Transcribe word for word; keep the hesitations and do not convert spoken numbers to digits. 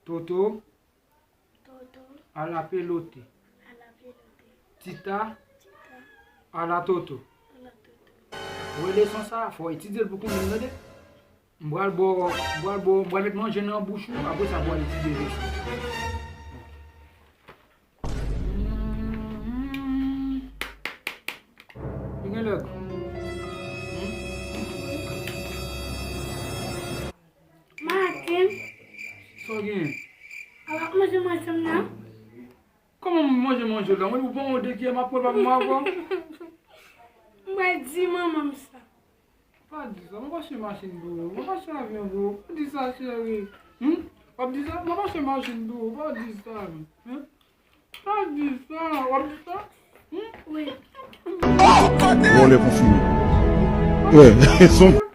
Toto. Toto. A la pelote. A la pelote. Tita. Tita. A la toto. A la toto. Ou wè leson sa, fò w etidye l pou konnen l, tande. M pral ba w, m pral ba w, m pral met manje nan bouch ou, apre sa, m pral etidye leson. Li gen lè gou. Maten. Sa w genyen? A w ap manje manje m nan? Kòman m manje manje w la? Mwen, ou pa yon de kiyè m ap pran pa mwen avè w? M pral di manman m sa. Pa di sa, m ap achte machin pou ou, m ap achte avyon pou ou. Pa di sa, cheri. Hmm? W ap di sa? M ap achte machin pou ou, pa di sa. Hmm? Pa di sa, w ap di sa? Hmm? Wi. Vòlè konfime. Wè, son.